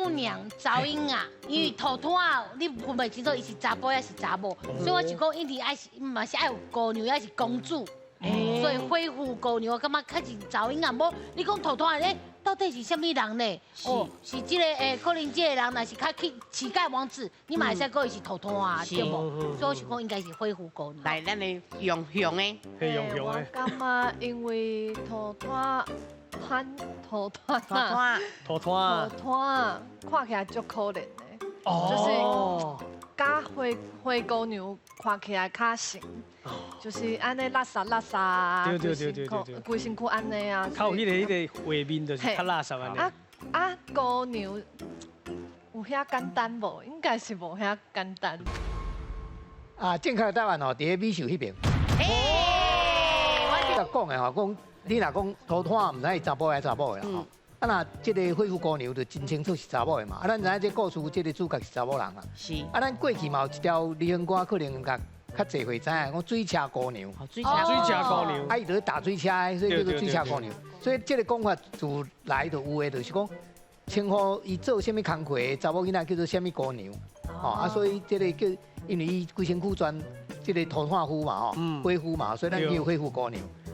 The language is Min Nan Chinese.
姑娘查某囡仔，因為塗炭你分袂清楚伊是查埔抑是查某，所以我想講一定愛是嘛是愛有姑娘，抑是公主，所以灰狐姑娘我感覺較是查某囡仔，無你講塗炭咧，到底是啥物人呢？哦，是這個可能這個人若是較去乞丐王子，你嘛會使講伊是塗炭啊，對無？所以我想講應該是灰狐姑娘。來，咱的用用的，嘿用用的。我感覺因為塗炭炭塗炭塗炭，塗炭，塗炭看起來足可憐的，就是佮灰灰姑娘看起來較像，就是按呢垃圾垃圾，規身軀按呢啊，較有彼個畫面就是較垃圾按呢。啊啊，姑娘有遐簡單無？應該是無遐簡單。啊，正確的答案哦，佇咧美秀彼邊。我講的吼，講你若講塗炭，毋知是查埔抑查某的啦吼。啊，若這个灰狐姑娘就真清楚是查某的嘛。啊，咱知影這故事，這个主角是查某人啊。啊，咱過去嘛有一條流行歌，可能較較濟歲知影，講水車姑娘。水車水車姑娘。啊，伊就咧踏水車的，所以叫做水車姑娘。所以這个講法自來就有的，就是講稱呼伊做啥物工課的查某囡仔叫做啥物姑娘。吼啊，所以這个叫，因為伊規身軀全這个塗炭膚嘛吼，灰膚嘛，所以咱叫灰狐姑娘。